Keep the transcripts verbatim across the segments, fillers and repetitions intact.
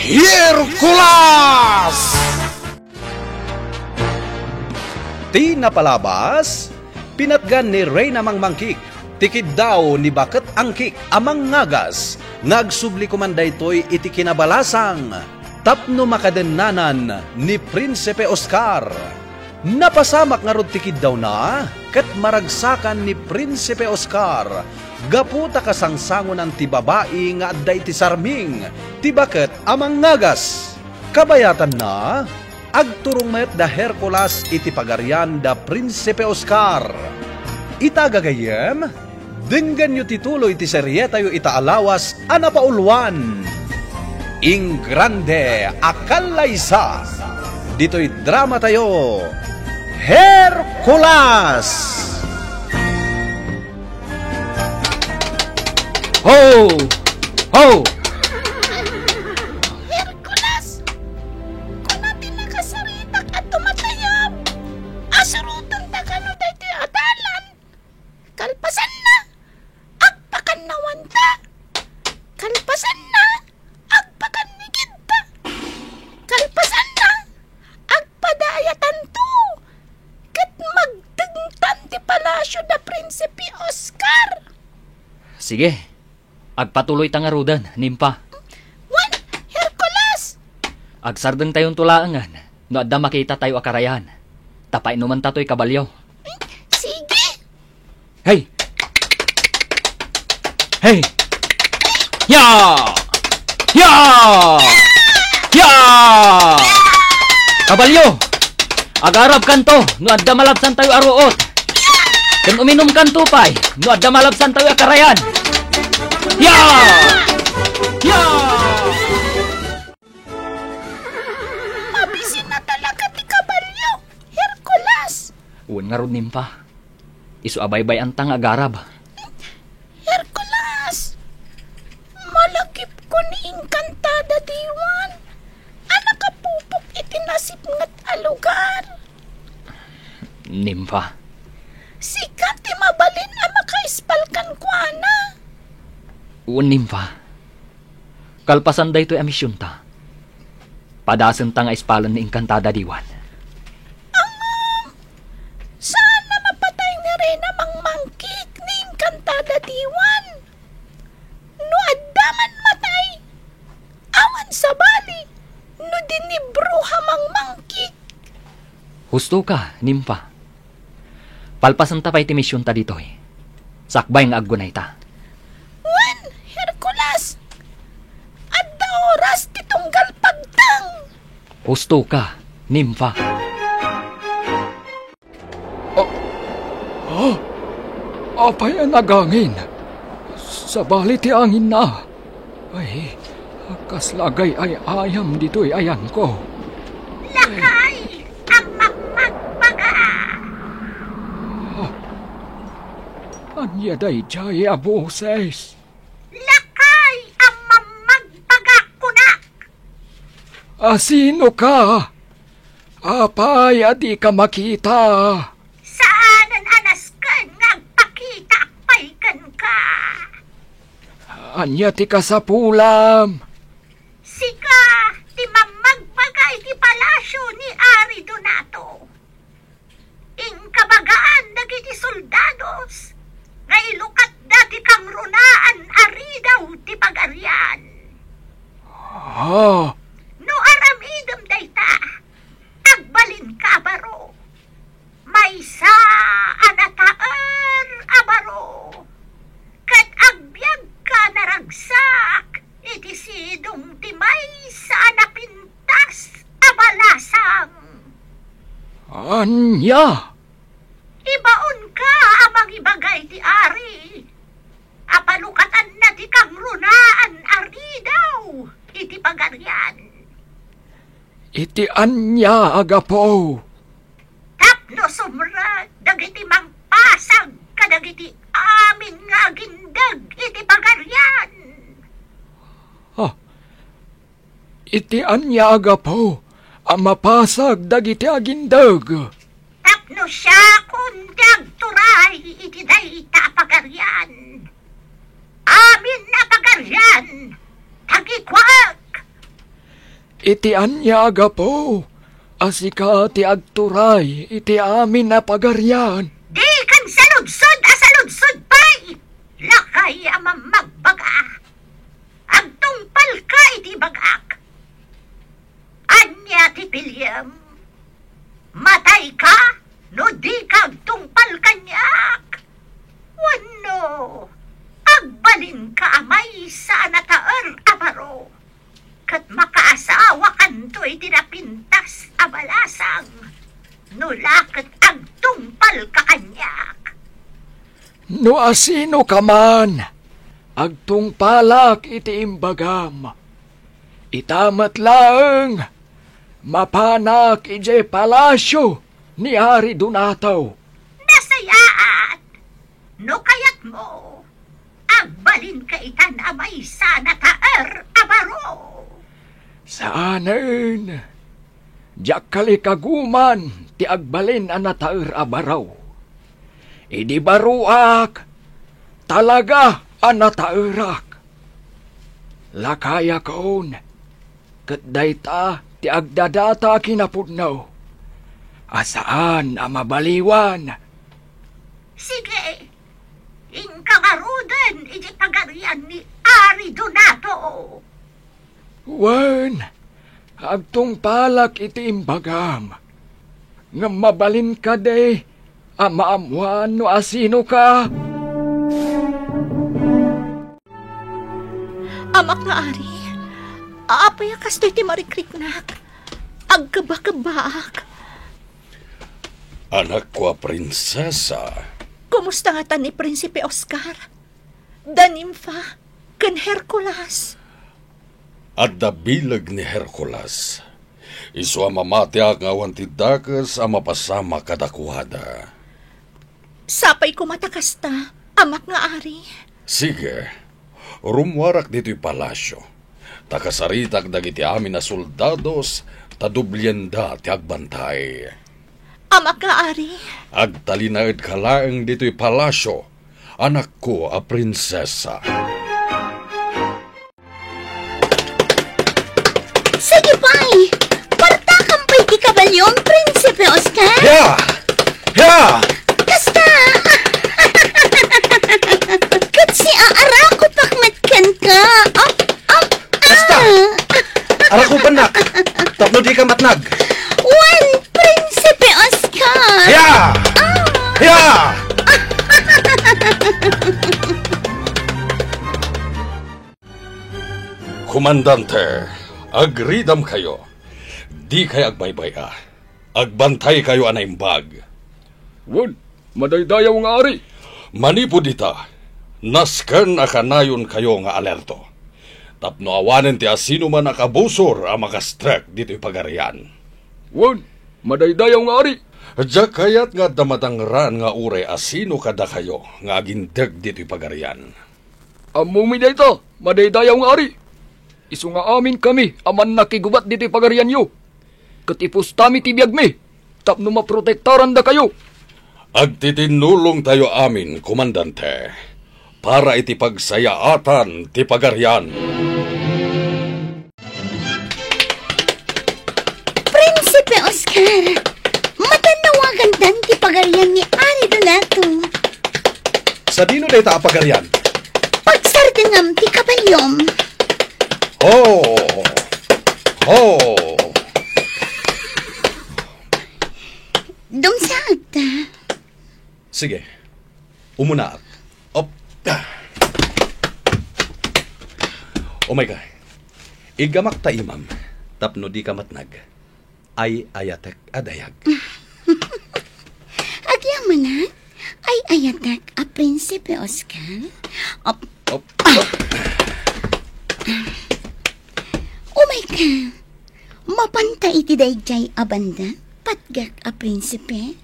Hercules! Ti napalabas, pinatgan ni Reyna Mangmangkik ti kiddaw ni Baket Angkik a mangngagas nga agsubli koman daytoy iti kinabalasang tapno makadennanan ni Prinsipe Oscar. Napasamak ngarud ti kiddawna ket maragsakan ni Prinsipe Oscar gapu ta kasangsangonan ti babai nga adda iti sarming ti baket a mangngagas. Kabayatanna, agturong met da Hercules iti pagarian da Prinsipe Oscar. Ita gagayyem, denggenyo ti tuloy ti serietayo ita a lawas a napauluan, Ingrande a Kallaysa. Ditoy dramatayo, Hercules! Ho! Ho! Hercules! Kuna ti nakasaritak a tumatayab! Asurotenta kano daytoy a dalan! Kalpasanna, agpakannawanta! Kalpasanna, agpakannigidta! Kalpasanna, agpadayatanto! Ket magdengtan ti palasio da Prinsipe Oscar! Sige, agpatuloyta ngaruden, Nimpa. Wen, Hercules! Agsardengtayonto laengen no adda makitatayo a karayan. Ta painomenta toy kabalio. Sige! Hey! Hey! Ya! Ya! Ya! Kabalio! Agarabkanto no adda malabsantayo a ruot. Ken uminumkanto pay no adda malabsantayo a karayan. Ya! Ya! Mabisinna talaga ti kabalio, Hercules! Wen ngarud, Nimpa. Isu a baybay-anta nga agarab. Hercules! Malagipko ni Encantada Diwan a nakapupok iti nasipnget a lugar. Nimpa. Sika ti mabalin a makaispal kenkuana. Wen, Nimpa. Kalpasan daytoy a misionta, padasenta nga ispalen ni Encantada Diwan. Ngem, saan a mapatay ni Reyna Mangmangkik ni Encantada Diwan. No adda man matay, awan sabali no di ni Bruja Mangmangkik. Hustoka, Nimpa. Palpasenta pay ti misionta ditoy. Sakbay nga aggunayta. Wen, Hercules! Adda oras ti tunggal pagteng! Hustoka, Nimpa. Ah, ah, apay a nagangin? Sabali ti anginna. Ay, kasla agay-ay-ayam ditoy ayanko. Lakay a mammagbaga! Ah, ania daydiay a boses? Lakay a mammagbaga, kunak! A sino ka? Apay a dika makita? Saanen a nasken nga agpakitaak pay kenka. Ania ti kasapulam? Sika ti mammagbaga iti palasio ni Ari Donato. Inkabagaan dagiti soldados nga ilukatda ti kangrunaan a ridaw ti pagarian. Ah! No aramidem dayta, agbalinka a baro. Maysa a nataer a baro, ket agbiagka a naragsak iti sidong ti maysa a napintas a balasang. Ania? Ibaonka a mangibaga iti ari a palukatanna ti kangrunaan a ridaw iti pagarian. Iti ania a gapu? Tapno sumrek dagiti mangpasag kadagiti amin nga agindeg iti pagarian. Ah, iti ania a gapu a mapasag dagiti agindeg? Tapno siakon ti agturay iti dayta a pagarian. Amin a pagarian, tagikuaek. Iti ania a gapu a sika ti agturay iti amin a pagarian? Dikan saludsod a saludsod pay! Lakay a mammagbaga. Agtungpalka iti ibagak. Ania ti piliem? Matayka no dika agtungpal kaniak? Wenno agbalinka a maysa a nataer a baro ket makaasawakanto iti napintas a balasang no la ket agtungpalka kaniak? No asinoka man, agtungpalak iti imbagam. Ita met laeng, mapanak idiay palasio ni Ari Donato. Nasayaat! No kayatmo, agbalinka itan a maysa a nataer a baro. Saanen, diak kalikaguman ti agbalin a nataer a baro. Idi baroak, talaga a nataerak. Lakayakon, ket dayta ti agdadata a kinapudno a saan a mabaliwan. Sige, inka ngaruden iti pagarian ni Ari Donato. Wen, agtungpalak iti imbagam. Ngem mabalin kadi a maammuan no asinoka? Amak nga ari, apay a kastoy ti marikriknak? Agkebakebbaak. Anakko a prinsesa. Kumusta ngata ni Prinsipe Oscar? Da Nimfa ken Hercules. Adda bileg ni Hercules. Isu a mamatiak nga awan ti dakes a mapasamak kadakuada. Sapay koma ta kasta, amak nga ari. Sige, rummuarak ditoy palasio. Ta kasaritak dagiti amin a soldados ta doblienda ti agbantay. Amak nga ari. Agtalinaedka laeng ditoy palasio, anakko a prinsesa. Sige pay, partakam pay ti kabaliom, Prinsipe Oscar. Ya! Ya! Kasta! Ket siaarakupak met kenka. Op, op, Kasta! Ah! Arakupannak! Tapno dika matnag! Wen, Prinsipe Oscar! Ya! Ah! Ya! Komandante, agridamkayo. Dikay agbaybay-a. Agbantaykayo a naimbag. Wen, madaydayaw nga ari. Manipud ita, nasken a kanayonkayo nga alerto. Tapno awanen ti asinoman a kabusor a makastrek ditoy pagarian. Wen, madaydayaw nga ari. Diak kayat nga adda madangraan nga uray asino kadakayo nga agindeg ditoy pagarian. Ammomi dayta, madaydayaw nga ari. Isu nga aminkami a mannakigubat ditoy pagarianyo. Ket ipustami ti biagmi tapno maprotektaran dakayo. Agtitinnulongtayo amin, Komandante, para iti pagsayaatan ti pagarian. Prinsipe Oscar, matannawagantan ti pagarian ni Ari Donato. Sadino dayta a pagarian? Pagsardengam ti kabaliom. Ho! Ho! Dumsaagta. Sige. Umunaak. Op. Umayka. Iggamak ta imam tapno dika matnag. Ay-ayatek a dayag. Agyamanak? Ay-ayatek a Prinsipe Oscar? Op. Op. Umayka. Mapanta iti daydiay a banda, patgek a prinsipe,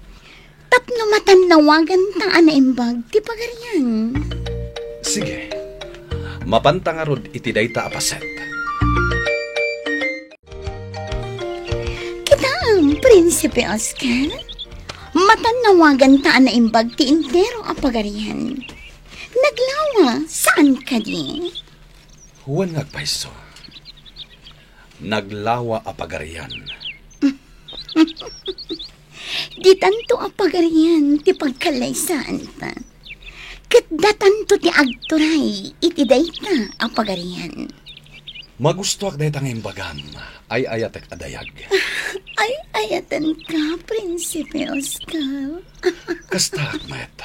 tapno matannawaganta a naimbag ti pagarian. Sige, mapanta ngarud iti dayta a paset. Kitaem, Prinsipe Oscar, matannawaganta a naimbag ti entero a pagarian. Naglawa, saan kadi? Wen nga agpayso. naglawa a pagarian. Ditanto a pagarian ti pagkallaysaanta. Ket datanto ti agturay iti dayta a pagarian. Magustoak dayta nga imbagam, ay-ayatek a dayag. Ay-ayatenka, Prinsipe Oscar. Kastaak met,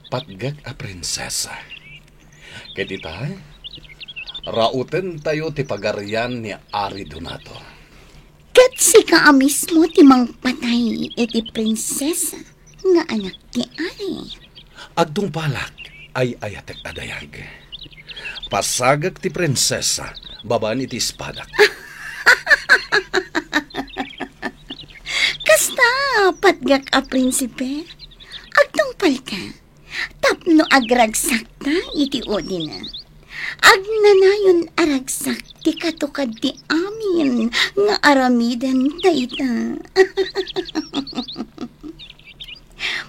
patgek a prinsesa. Ket ita, rautentayo ti pagarian ni Ari Donato. Ket sika a mismo ti mangpatay iti prinsesa nga anak ti ari. Agtungpalak, ay-ayatek a dayag. Pasagek ti prinsesa babaen iti espadak. Kasta, patgek a prinsipe, agtungpalka. Tapno agragsakta iti udina, agnanayon a ragsak ti katukad ti amin nga aramiden dayta.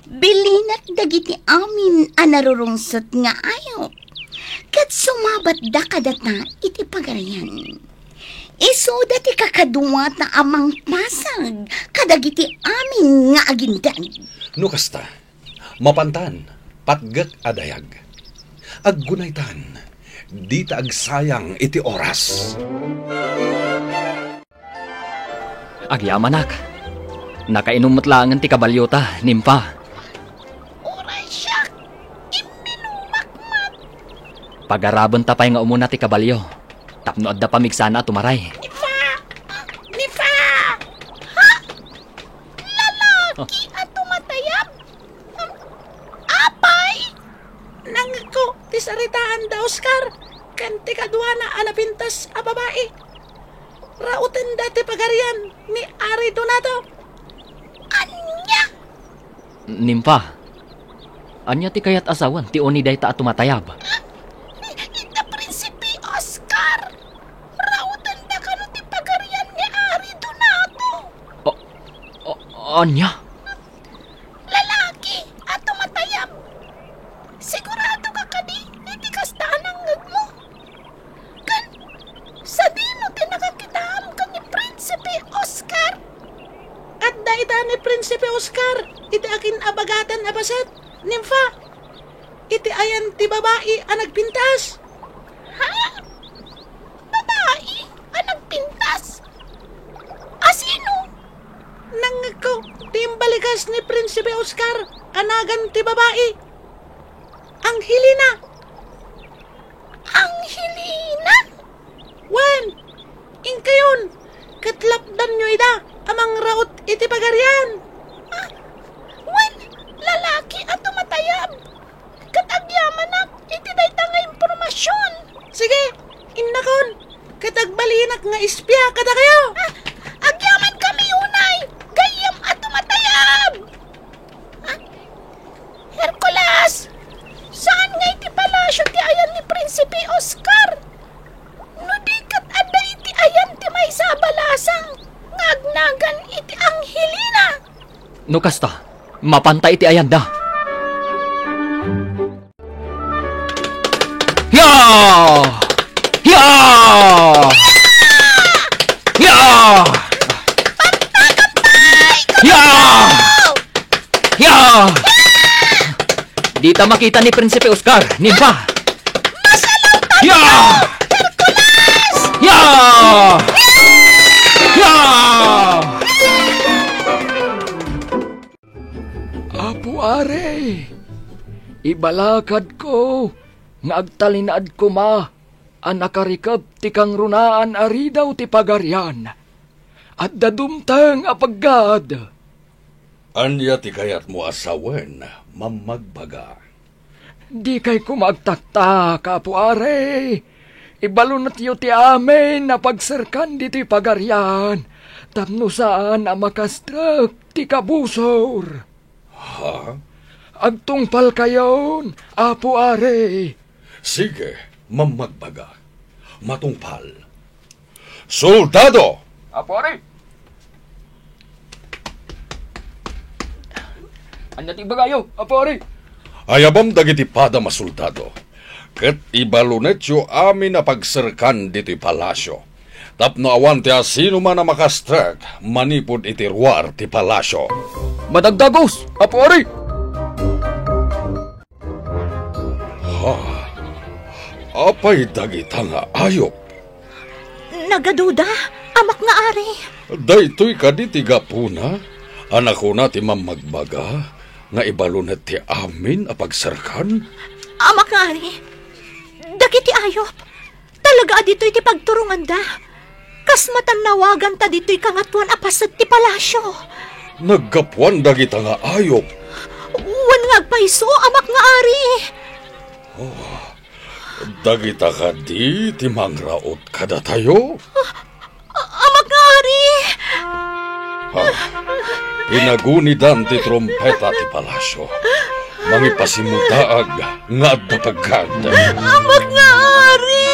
Bilinak dagiti amin a narurungsot nga ayup, ket sumabatda kadata iti pagarian. Isuda ti kakaduata a mangpasag kadagiti amin nga agindeg. No kasta, mapantan, patgek a dayag. Aggunaytan, dita agsayang iti oras. Agyamanak. Nakainom met laengen ti kabaliota, Nimfa. Uray siak, imminumak met. Pagarabenta pay nga umuna ti kabalio, tapno adda pamigsana a tumaray. Nimfa! Nimfa! Ha? Lalaki a tumatayab? Apay! Nangngegko ti saritaan da Oscar ken ti kaduana a napintas a babai. Rautenda ti pagarian ni Ari Donato. Ania? Nimfa, ania ti kayat a sawen ti uni dayta a tumatayab? Ita Prinsipe Oscar. Rautenda kano ti pagarian ni Ari Donato. A-, a-, ania? Lalaki a tumatayab. Sigurado ka kadi iti kasta a nangngegmo? Ken sadino ti nakakitaam ken ni Prinsipe Oscar? Adda ita ni Prinsipe Oscar iti akin-abagatan a paset, Nimfa. Iti ayan ti babai a nagpintas. Ha? Babai a nagpintas? Asino? Nangngegko ti imbalikas ni Prinsipe Oscar a nagan ti babai. Angelina. Angelina? Wen, inkayon, ket lapdanyo ida a mangraut iti pagarian. Ah, wen, lalaki a tumatayab. Ket agyamanak iti dayta nga impormasion. Sige, innakon, ket agbalinak nga espia kadakayo. Ah, agyamankami unay, gayyem a tumatayab. Ah, Hercules, saan nga iti palasio ti ayan ni Prinsipe Oscar? No di ket adda iti ayan ti maysa a balasang nga agnagan iti Angelina. No kasta, mapanta iti ayanda. Ya! Ya! Ya! Ya! Ya! Dita makita ni Prinsipe Oscar, Nimfa. Masalaw tayo! Ya! Hercules! Ya! Ya! Apo Ari, ibalakadko nga agtalinaed koma a nakarikep ti kangrunaan a ridaw ti pagarian. Adda dumteng a peggad. Ania ti kayatmo a sawen, mammagbaga? Dikay koma agtaktak, Apo Ari. Ibalunetyo ti amin a pagserkan ditoy pagarian, tapno saan a makastrek ti kabusor. Ha? Agtungpalkayon, Apo Ari. Sige, mammagbaga. Matungpal. Soldado! Apo Ari! Ania ti ibagayo, Apo Ari? Ayabam dagiti padam a soldado, ket ibalunetyo amin a pagserkan ditoy palasio, Tapno awan ti asinoman a makastrek manipud iti ruar ti palasio. Madagdagus, Apo Ari! Ha? Apay dagita nga ayop? Nagaduda, Amak nga Ari. Daytoy kadi ti gapuna a nakuna ti mamagbaga nga ibalunet ti amin a pagserkan? Amak nga Ari, dagiti ayop, talaga a ditoy ti pagturonganda. Kas matannawaganta ditoy kangatoan a paset ti palasio. Naggapuan dagita nga ayop. Wen nga agpayso, Amak nga Ari. Oh, dagita kadi ti mangraot kadatayo? A-, Amak nga Ari! Ah, pinagunidan ti trumpeta ti palasio. Mangipasimudaag nga adda pagkad. Amak nga Ari!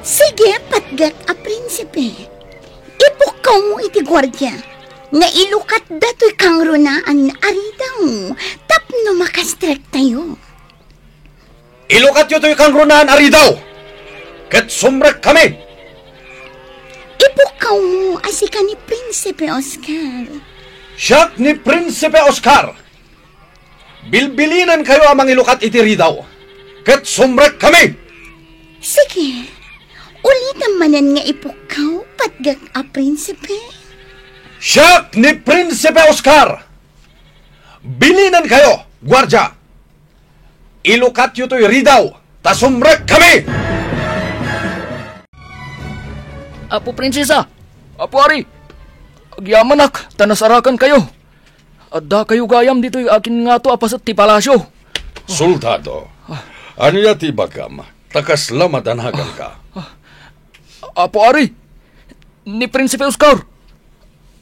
Sige, patgek a prinsipe. Ipukkawmo iti guardia nga ilukat datoy kangrunaan a ridaw tapno makastrektayo. Ilukatyo toy kangrunaan a ridaw, ket sumrekkami. Ipukkawmo a sika ni Prinsipe Oscar. Siak ni Prinsipe Oscar. Bilbilinenkayo a mangilukat iti ridaw, ket sumrekkami. Sige, ulitem manen nga ipukkaw, patgek a prinsipe. Siak ni Prinsipe Oscar. Bilinenkayo, guardia. Ilukatyo toy ridaw, ta sumrekkami! Apo Prinsesa! Apo Ari! Agyamanak, ta nasarakankayo. Addakayo gayam ditoy akin ngato a paset ti palasio. Soldado, ania ti ibagam? Ta kasla madanaganka. Apo Ari, ni Prinsipe Oscar,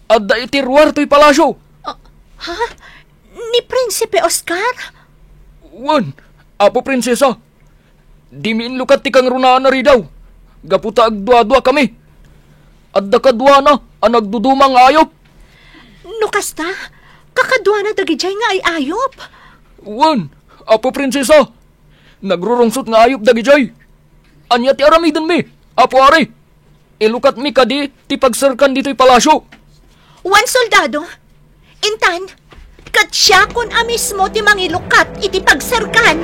adda iti ruar toy palasio. Ah, ha? Ni Prinsipe Oscar? Wen, Apo Prinsesa, dimi inlukat ti kangrunaan a ridaw, gapu ta agduaduakami. Adda kaduana a nagduduma nga ayop. No kasta, kakaduana dagidiay nga ay-ayop. Wen, Apo Prinsesa, nagrurungsot nga ayop dagidiay. Ania ti aramidenmi, Apo Ari? Ilukatmi kadi ti pagserkan ditoy palasio. Wen, soldado. Intan, ket siakon a mismo ti mangilukat iti pagserkan.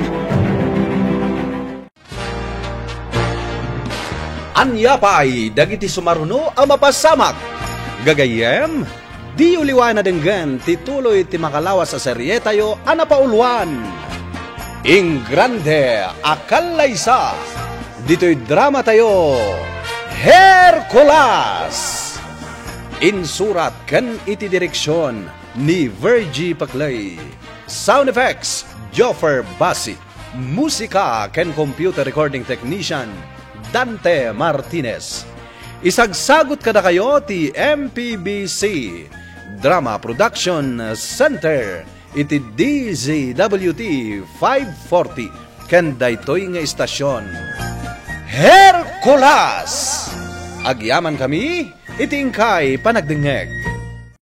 Ania pay dagiti sumaruno a mapasamak? Gagayyem, diyo liwayan a denggen ti tuloy ti makalawas a serietayo a napauluan, Engrande a Kallaysa, ditoy dramatayo, Hercules! Insurat ken iti direksion ni Virgie Paclay. Sound effects, Joffer Basi. Musika ken computer recording technician, Dante Martinez. Isagsagut kadakayo ti M P B C Drama Production Center iti D Z W T five forty ken daytoy nga istasion, Hercules! Agyamankami iti inkay panagdengngeg.